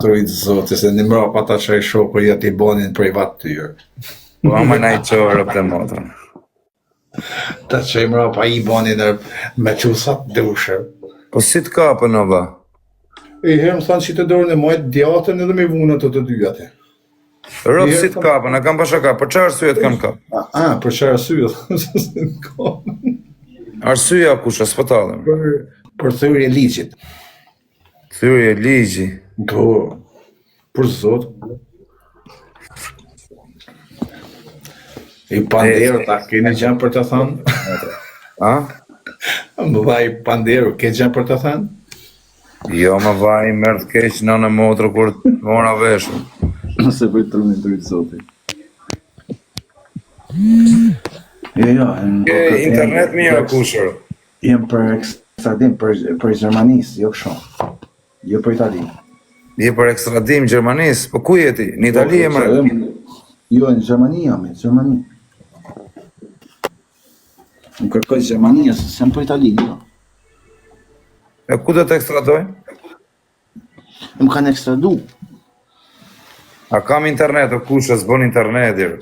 Të rujtë zoti, se një mrapa ta çoj shoku jot i bonin privat ty. Po ama na i çove robt e motrën. Ta çoj mrapa i bonin me çu sa të dushë. Po si të kapën o vlla? I herë më thanë që të dorën e majtë djatën edhe me vunë ato të dy aty. Rob si të kapën, a kam pa shaka, për çfarë arsye të kanë kap? A, a, për çfarë arsye? Si të kapën. Arsyeja kush është, s'po tallem. Për për thyerje ligjit. Thyerje ligji. Po. Për zot. I panderë, ta keni gjë për të thënë? A? Më dha i panderë, ke gjë për të thënë? Jo, më vaj, merr të keq nënë motrë kur mora vesh. Nëse për trunin të rritë zoti. Jo, jo, në Ke internet mirë kushër. Jem për ekstradim, për, për Gjermanisë, jo kështu. Jo për Itali. Je për ekstradim Gjermanisë, po ku je ti? Në Itali je më? Jo, në Gjermani jam, në Gjermani. Më kërkoi Gjermania, se s'jam për Itali, jo. E ku do të ekstradojnë? Më kanë ekstradu. A kam internet, o kush e s'bon internet, jer.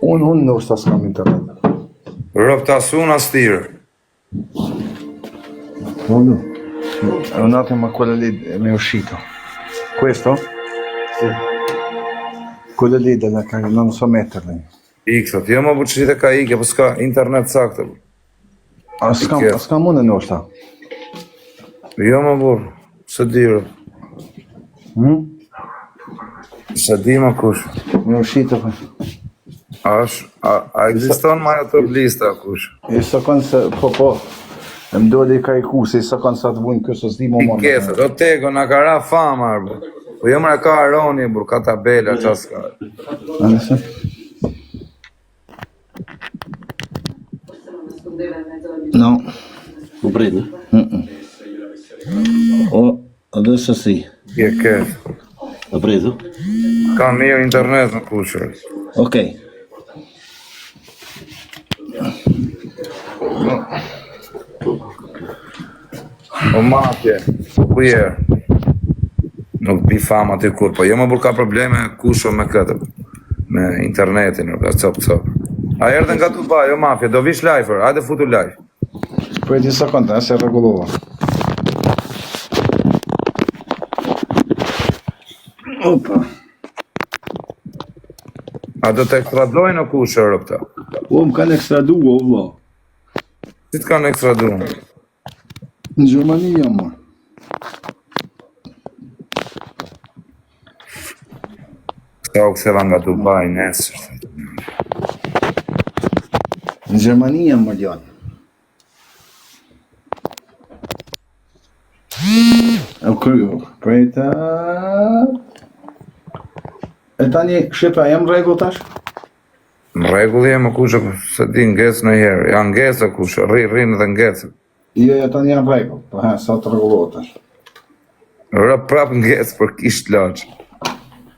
Unë, unë ndoshta s'kam internet. Rob ta sun as tirë. Uno. Un attimo, quello lì mi è uscito. Questo? Sì. Quello lì della non so metterli. Ik, thot, jo më buçit e ka ikë, po s'ka internet saktë. A s'kam, a s'kam unë ndoshta. Jo më burr, s'e di. Hmm? S'e di më kush. Më uscito. Po. A është, a, a ekziston më ajo top lista kush? I së se, po po, e më doli ka i ku, se i së sa të vujnë kësë, s'di më më. I kese, do tego, na ka ra fama, arbo. Po jo më ka Aroni, burr, ka tabela, ça s'ka. A nëse? No. U prende? Mm -mm. O, adesso sì. Je ke. Ha preso? Ka mirë internet në kushër. Ok. O matje, ku je? Nuk bi fama aty kur, po jo më burr ka probleme kusho me këtë, me internetin, ka cop cop. A erdhe nga Dubai, o mafia, do vish live, hajde futu live. Prit një sekundë, se rregullova. Opa. A do të ekstradojnë o kush e rëpta? O, më kanë ekstradu, o vlla. Si të kanë ekstradu? Në Gjermani jam, mor. Sa u ktheva nga Dubai nesër. Në Gjermani jam, mor djalë. O kryu, preta... E tani, shqipa, jam rregull tash? Në rregull je më kush se di ngec ndonjëherë. Ja ngec o kush, rri rrin dhe ngec. Jo, jo, tani jam rregull. Po ha, sa të rregullohet tash. Rë prap ngec për kish laç.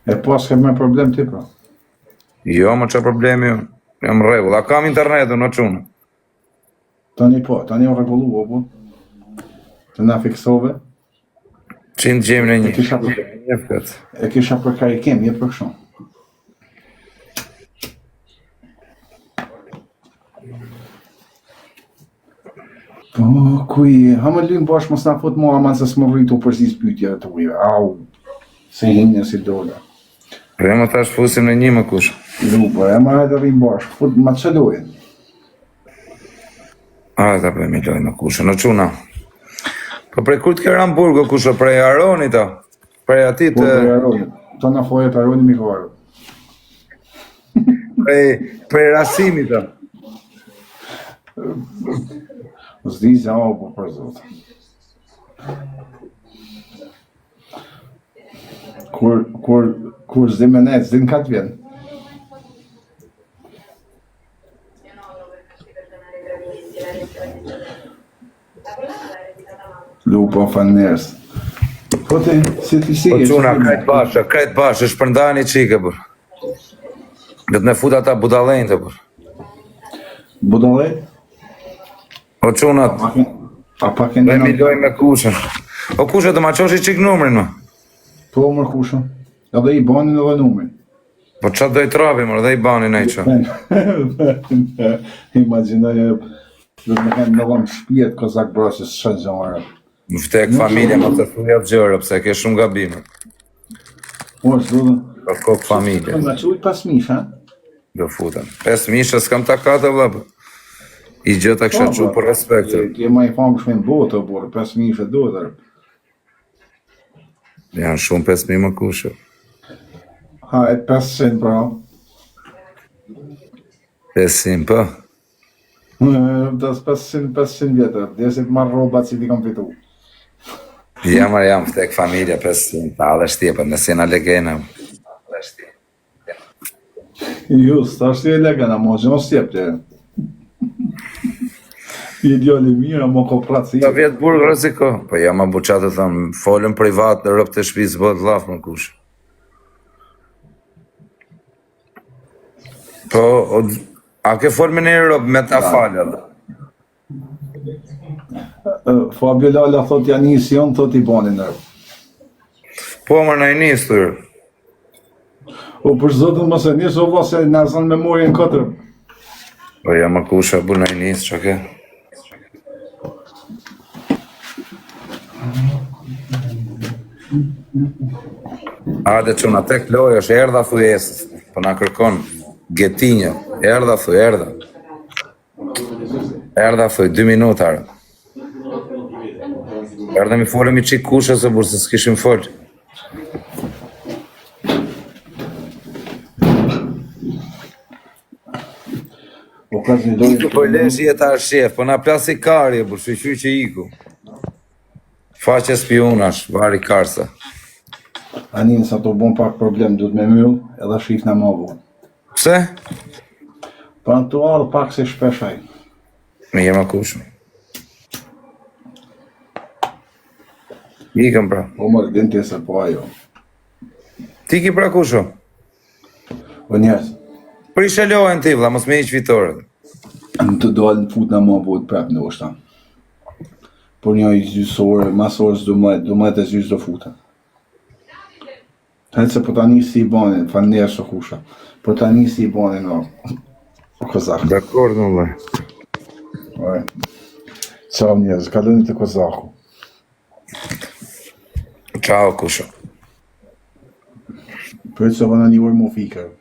E po s'ke më problem ti pra. Jo, më ça problemi unë. Jam në rregull. A kam internetin o çuna? Tani po, tani u rregullu, po. Të na fiksove. Qin të gjejmë në një. E kisha për, një këtë. e kisha për karikim, jo për kështu. Po, ku i, ha më lym bash mos na fut mua aman se s'më rritu për si pyetje të ujë. Au. Se hinë si dola. Dhe më thash fusim në një më kush. Lu, po, e më hajde rrim bash. Fut ma çë lojë. A, ta bëjmë lojë me kushën, o çuna. Po prej kur të ke ra n'burg, o kusho, prej Aronit, a? Prej atij Po, të... prej Aronit. Të na fojet Aroni mi ka ardhur. Prej, prej Rasimit, a? S'di se o, po për zot. Kur, kur, kur s'di me nejt, s'di në ka të vjen. Lupa faleminderit. Po ti, si ti si Po çuna, krejt bashkë, krejt bashkë, shpërndani çike, për. Do të me fut ata budallenjtë, për. Budallenj? O çuna, A pak e bëjmë lojë me kushën. O kushë, do ma çosh çik numrin, më. Po, mër kusha. Edhe IBAN-in edhe numrin. Po ça do i trapi, mër, dhe IBAN-in e që. Imagjinoj, do të më kanë në dhëmë shpijet kozak brosës shën gjëra. Më vdek familja, më të thuja gjëra, pse ke shumë gabime. Po, është do Po kokë familje. të më quj pas mish, ha? Do futem. Pes misha s'kam takat e vlla. po. I gjë ta kisha Po, çu po. për respekt. Ti je më i famshëm në botë, o burrë, pas mish e duhet. Janë shumë 5000 më kushë. Ha, e 500 pra. 500 po. Das 500, 500 vjetër, vdesit marrë rrobat që ti kam fitu. Ja më jam vdek familja 500, ta dhe shtje, po nëse jena legena. Ju, s'ta është e legën, ama që mos jep të. Je djalë i mirë, ama ko praci. Ta vjet burg rreziko. Po ja ma buçat të thëmë, folëm privat në rob të shtëpisë bëhet llaf më kush. Po, o, a ke fol me një rob me ta falë edhe? Fabio Lala thot ja nisi jon, thot IBAN-in nërë. Po, më na i nis thyrë. O për zotën mos e nis o vlla se na zën memorien katër. Po ja më kusha bu na i nis, që ke? Hajde çuna tek lojë është erdha thuj esës, po na kërkon Getinjo, erdha thuj, erdha. Erdha thuj, 2 minuta. Erdha Erdha mi folëm i çik kushës o burr, se s'kishim fol. O ka një lojë. Iku po lesh jeta është shef, po na plasi kari, burr, shyqyr që iku. Faqe spiunash, vari karsa. Anin sa të bon pak problem duhet me myll, edhe shif na më vonë. Pse? Po në të ardhë pak se shpesh ai. Mirë ma kush. Ikëm pra. Po më din ti se po ajo. Ti ki pra kusho? O njerëz, Prishe lojën ti vlla, mos më hiq fitoret. në të dalë në fut në më vonë prap ndoshta. Por një i gjysore, mas orës 12, 12 e gjysë do futen. Hajde se po ta nisi IBAN-in, falënderit Sokusha. Po ta nisi IBAN-in o. O kozak. Dakor, më vlla. Oj. Ciao njerëz, kaloni te kozaku. Ciao kusho. Prit se vëna një orë mu fikër.